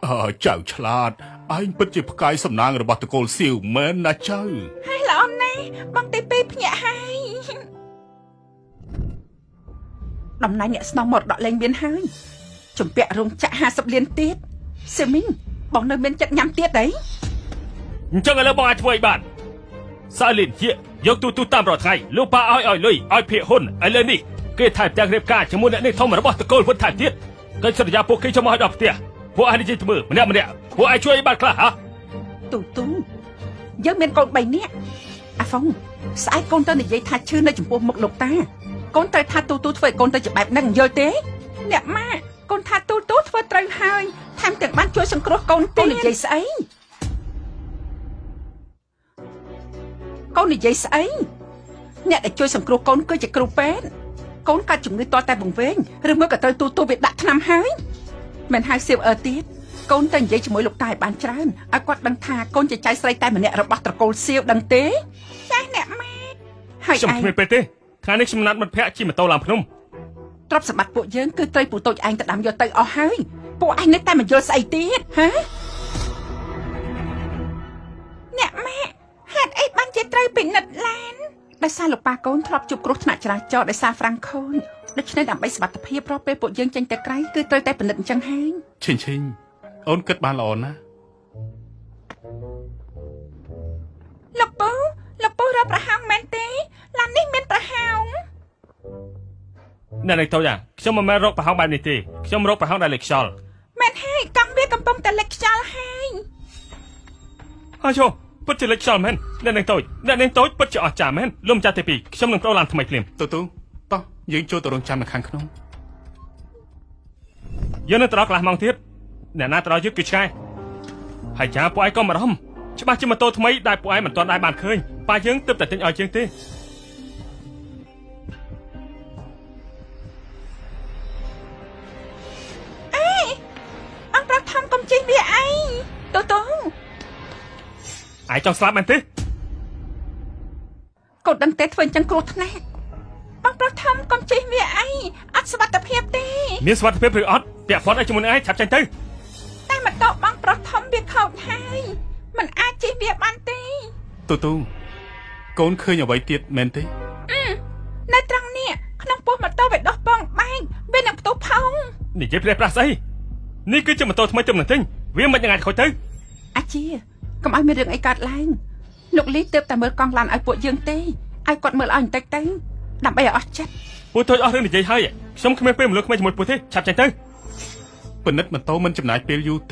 អើចៅឆ្លាតឯងពិតជាផ្កាយសំណាងរបស់តកូលសៀវមែនណាចៅ ហើយល្អណាស់បងទីពីរភ្ញាក់ហើយតំណែងអ្នកស្នងមរតកលែងមានហើយជំពាក់រោងចក្រ50លានទៀតសៀមីងបងនៅមានចិត្តញ៉ាំទៀតអី អញ្ចឹងឥឡូវបងអាចធ្វើអីបានសាលីនជាយកទូទូតាមរាល់ថ្ងៃលោកប៉ាឲ្យលុយឲ្យភាគហ៊ុនឥឡូវនេះគេថែមទាំងរៀបការជាមួយអ្នកនេះធំរបស់តកូលវុទ្ធថែមទៀតគេសន្យាពួកគេចូលមកឲ្យដល់ផ្ទះពួកឯងនិយាយធ្វើម្នាក់ម្នាក់ពួកឯងជួយឲ្យបានខ្លះហ៎ ទូទូយើងមានកូន3នាក់អាហ្វុងស្អែកកូនទៅនិយាយថាឈឺនៅចំពោះមុខលោកតាកូនត្រូវថាទូទូធ្វើឲ្យកូនទៅជាបែបហ្នឹងយល់ទេអ្នកម៉ាក់កូនថាទូទូធ្វើត្រូវហើយថែមទាំងបានជួយសង្គ្រោះកូនទៀតនិយាយស្អីកូននិយាយស្អីអ្នកដែលជួយសង្គ្រោះកូនគឺជាគ្រូពេទ្យកូនកាត់ជំងឺតតែបង្វែងឬមួយក៏ត្រូវទូទូវាដាក់ថ្នាំហើយមិនហៅសៀវអើទៀតកូនទៅនិយាយជាមួយលោកតាឲ្យបានច្រើនឲ្យគាត់ដឹងថាកូនជាចៅស្រីតែម្នាក់របស់ត្រកូលសៀវដឹងទេចាស់អ្នកម៉ែហើយ ខ្ញុំគ្មានពេលទេថ្ងៃនេះខ្ញុំណាត់មិត្តភ័ក្តិជិះម៉ូតូឡើងភ្នំ ទ្រព្យសម្បត្តិពួកយើងគឺត្រីពូតូចឯងទៅដាំយកទៅអស់ហើយពួកឯងនៅតែមិនយល់ស្អីទៀតហ៎អ្នកម៉ាក់ហេតុអីបានជាត្រូវពិនិត្យឡានដោយសារលោកប៉ាកូនធ្លាប់ជួបគ្រោះថ្នាក់ចរាចរណ៍ដោយសារហ្វ្រាំងខូនដូច្នេះដើម្បីសុវត្ថិភាពរាល់ពេលពួកយើងចេញទៅក្រៅគឺត្រូវតែពិនិត្យអញ្ចឹងហើយ ឈិញឈិញអូនគិតបានល្អណាស់ លោកពូលោកពូរកប្រហោងមែនទេឡាននេះមានប្រហោង អ្នកនេះតូចអាខ្ញុំមិនមែនរកប្រហោងបែបនេះទេខ្ញុំរកប្រហោងដែលលេចខ្យល់ មែនហើយកង់វាកំពុងតែលេចខ្យល់ហើយ ហើយជោពិតជាលេចខ្យល់មែនអ្នកនេះតូចអ្នកនេះតូចពិតជាអស្ចារ្យមែនលោកម្ចាស់ទី2ខ្ញុំនឹងប្ដូរឡានថ្មីភ្លាម ទូទូតោះយើងចូលទៅរងចាំនៅខាងក្នុង យើងនឹងទៅដល់កន្លះម៉ោងទៀតអ្នកណាទៅដល់យឺតគឺឆ្កែហើយចាពួកឯងក៏មករំច្បាស់ជាម៉ូតូថ្មីដែលពួកឯងមិនទាន់ដែរបានឃើញប៉ាយើងទើបតែទិញឲ្យជាងទេ អេអង្គប្រុសធំកុំជិះវាអីទូទូ ឯងចង់ស្លាប់មែនទេ កូនដឹងទេធ្វើអញ្ចឹងគ្រោះថ្នាក់បងប្រុសធំកុំជិះវាអីអត់សុវត្ថិភាពទេ មានសុវត្ថិភាពឬអត់ពាក់ព័ន្ធអីជាមួយនឹងឯងឆាប់ចេញទៅ តែម៉ូតូបងប្រុសធំវាខូចហើយមិនអាចជិះវាបានទេ ទូទូកូនឃើញអ្វីទៀតមែនទេ នៅត្រង់នេះក្នុងពោះម៉ូតូវាដោះពងបែកវានឹងផ្ទុះផុង និយាយផ្លេសប្រាស់ស្អីនេះគឺជាម៉ូតូថ្មីទើបនឹងទិញវាមិនអាចខូចទៅ អាជាកុំឲ្យមានរឿងអីកើតឡើងលោកលីទើបតែមើលកង់ឡានឲ្យពួកយើងទេឲ្យគាត់មើលឲ្យបន្តិចទៅដើម្បីឲ្យអស់ចិត្ត ពួកតូចអស់រឿងនិយាយហើយខ្ញុំគ្មានពេលមលុះក្មេងជាមួយពួកទេឆាប់ចេញទៅ ពិនិត្យម៉ូតូមិនចំណាយពេលយូរទេ